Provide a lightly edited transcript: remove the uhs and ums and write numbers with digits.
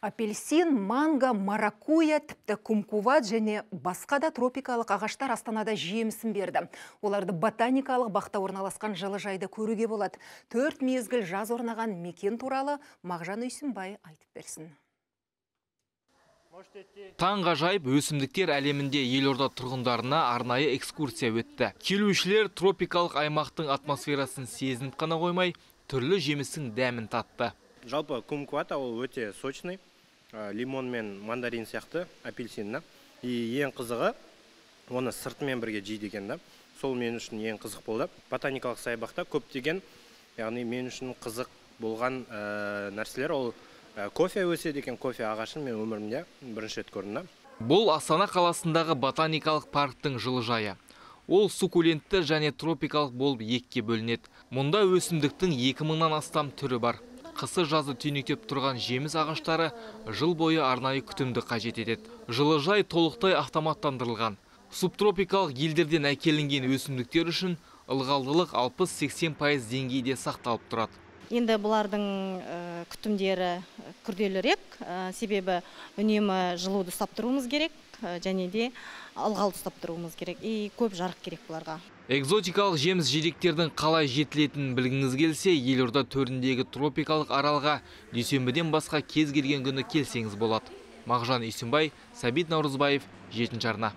Апельсин, манго, маракуя, тіпті кумкват және басқа да тропикалық ағаштар Астанада жемісін берді. Оларды ботаникалық бақта орналасқан жылыжайда көруге болады. 4 мезгіл жаз орнаған мекен туралы Мағжан Үйсінбай айтып берсін. Таңғажайып өсімдіктер әлемінде елорда тұрғындарына арнайы экскурсия өтті. Келушілер тропикалық аймақтың атмосферасын сезініп қана қоймай, түрлі жемістің дәмін татты. Жалпы кумкват ол өте сочный, лимон мен мандарин сияқты апельсинна. И ең қызығы, оны сыртымен бірге жейді екен да. Сол мен үшін ең қызық болды. Ботаникалық саябақта көптеген, яғни мен үшін қызық болған нәрселер ол кофе өседі екен. Кофе ағашын мен өмірімде бірінші рет көрдім да. Бұл Астана қаласындағы ботаникалық парктың жылыжайы. Ол суккулентті және тропикалық болып екіге бөлінеді. Мұнда өсімдіктің 2000-нан астам түрі бар. Қысы жазы түйнектеп тұрған жеміс ағаштары жыл бойы арнайы күтімді қажет етеді. Жылыжай толықтай автоматтандырылған. Субтропикалық елдерден әкелінген өсімдіктер үшін ылғалдылық 60-80% деңгейде сақталып тұрады. Енді бұлардың күтімдері күрделірек, себебі үнемі жылуды ұстап тұруымыз керек, және де ылғалды ұстап тұруымыз керек, и көп жарық керек бұларға. Экзотикалық жеміс жидектердің қалай жетілетінін білгіңіз келсе, елорда төріндегі тропикалық аралға дүйсенбіден басқа кез келген күні келсеңіз болады. Мағжан Үйсінбай, Сәбит Наурызбаев, 7 арна.